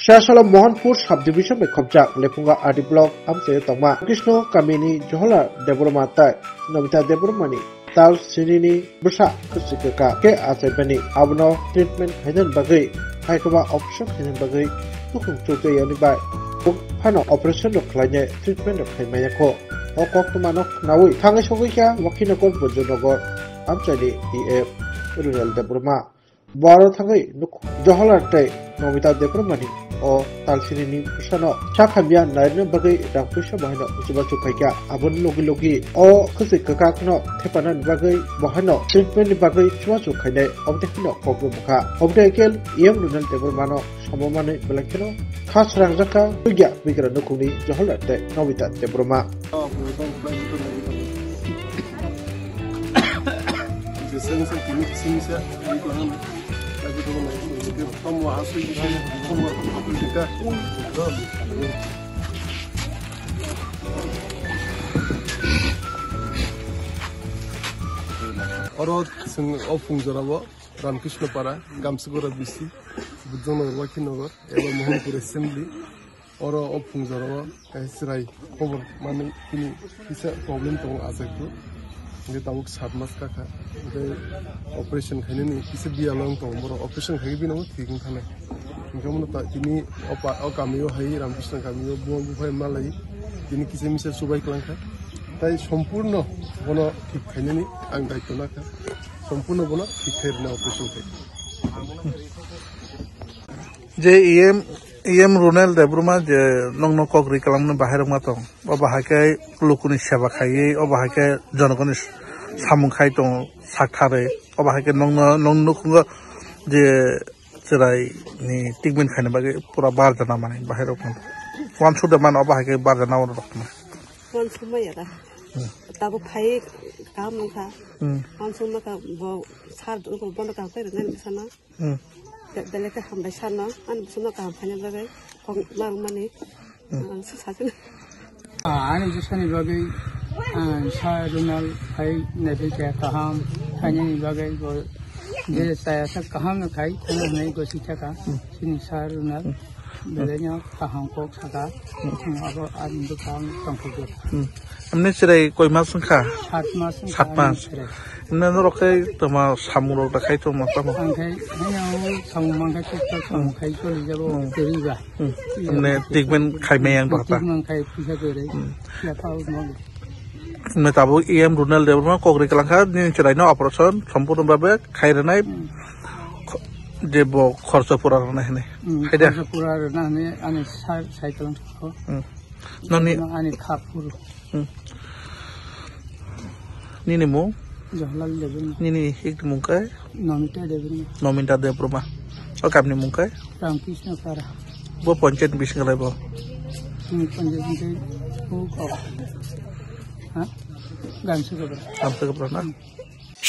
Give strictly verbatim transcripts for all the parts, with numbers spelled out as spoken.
Sasalo Mohanpur subdivision bai khopjak Lephunga R D block amchaio tongma Krishna kamini Johola Debbarma tai Nobita Debbarmani tal sinini bwsa kwchwi kwkha khe achaibani, abono treatment khainani bagwi hai kwma operation khainani bagwi nukhung chukjayani bai phano operation rok khlainai treatment rok khaimaya kho. O koktwmano khnaui thangwi sogwi kha Wakhinogor Bojornogor amchaini E M Runel Debbarma. Bo aro thangwi nuk-, Johola tei Nobita Debbarmani o talsinini bwsano sak hamya nairwna bagwi rang puisa bo haino chubachu khaikha. Aboni logi logi o kwchwi kwkakno thepanani bagwi bo haino treatmentni bagwi chubachu khainai, omo tei haino kokno bwkha. Omo tei khe E M Runel Debbarmano samamani belai kheno kha srangjakha tugya bigra nukhungni Johola tei Nobita Debbarma. Oro chwng o phungjora o Ramkrishna Para, Gamsugura B C, Bujongnagar Wakhinogor, eba Mohanpur Assembly. Oro o phungjora o kaisa chwrai khobor manwi tini kisa problem tongo achaikhe. Hingke tabuk sat mas kakha. Hingke operation khainani kisa biyalo wng tongo borok. Operation khaikhe bini thik wng thanai. Hingke bono ta tini o pa, o kamio hai Ramkrishna kamio buma buphai malai. Tini kisa misa chubai kwlangkha. Tai sompurno bono thik khainani ang daityo nakha. Sompurno bono thik khai rwna operation khai. Je E M, E M Runel Debbarma je nongno kok ri kalamni bahai rok ma tong. O bahai khe lukuni seba khaiwi, o bahai khe jonogoni samung khai tongo sak tharwi. O bahai khe nongno, nong nukhungo je chwrai ni treatment khaina bagwi pura barjana mani bahai rok ma. Wansuk de mano o bahai khe barjana o rok ma. Wansuk ma yara. Hmm. Tabuk khai kaham wngkha. Hmm. Wansuk ma kha bo sar bono kaham khai rwna ni sana. Hmm. Be-, belai khe hambai sano, ani bwswkno kaham khaina bagwi kok narwkmani, hmm, ang se sachi. Ah, ani bwsani bagwi, ah, sa Runal khai naiphaikha kaham khainani bagwi bo je chaya sa kaham no khai thangna hinwi gosi thaka, hmm, chini sa Runal. Hmm. Belaino kaham kok saka, hmm, chwng abo ani bwkhang tongthokgo. Hmm. Emne chwrai koi mas wngkha? Sat mas wngkha. Sat mas. Ani chwrai. Emne norok khe tongma samung rok da khai tongma tamo? Ang khai, hai ang samung mang khai kok samung khai choli jabo, hmm, kwrwi ba. Hmm. Iya. Emne treatment khai maya ang dohta. Treatment khai puisa kwrwi. Hmm. Yapha mo. Emne tabuk E M Runal Debbarma kok ri kalang kha, nini chwrai no operation sompurno babe khai rwnai. Hmm. Kho-, je bo khorsa pura rwnai hinwi. Hmm, hai da? Khorsa pura rwna hinwi ani sa-, cycle kho. Hmm. Noni ani kha phuru. Hmm. Nini mung? Jawaharlal Debbarma. Nini hik mung kai? Nomita Debbarma. Nomita Debbarma. O kamni mung kai? Ramkrishna Para. Bo panchayat bising lai bo? Hmm, panchayat bising ko. Ha? Gamsugura. Gamsugura na? Hmm.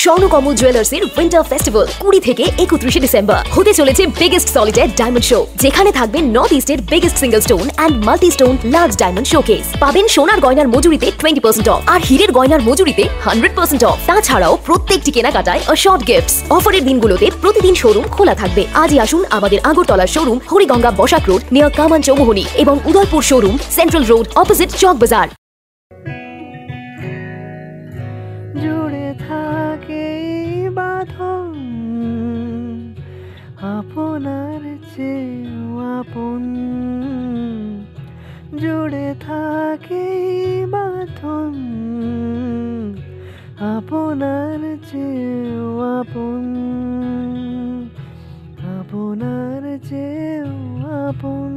Swarnakamal জুয়েলার্সের winter festival কুড়ি থেকে একত্রিশে ডিসেম্বর। হতে চলেছে biggest solitaire diamond show, যেখানে থাকবে নর্থ ইস্টের biggest single stone and multi stone large diamond showcase. পাবেন সোনার গয়নার মজুরিতে টোয়েন্টি পার্সেন্ট অফ আর হীরের গয়নার মজুরিতে হান্ড্রেড পার্সেন্ট অফ। তাছাড়াও প্রত্যেকটি কেনাকাটায় অ্যাসর্ড গিফটস। অফারের দিনগুলোতে প্রতিদিন শোরুম খোলা থাকবে। আজই আসুন আমাদের আগরতলার showroom Hariganga Basak road near Kaman Chowmuhani এবং Udaipur showroom central road opposite Chowk Bazar. জুড়ে থাকে এই বাঁধন আপনার চেয়েও আপন। জুড়ে থাকে এই বাঁধন আপনার চেয়েও আপন, আপনার চেয়েও আপন।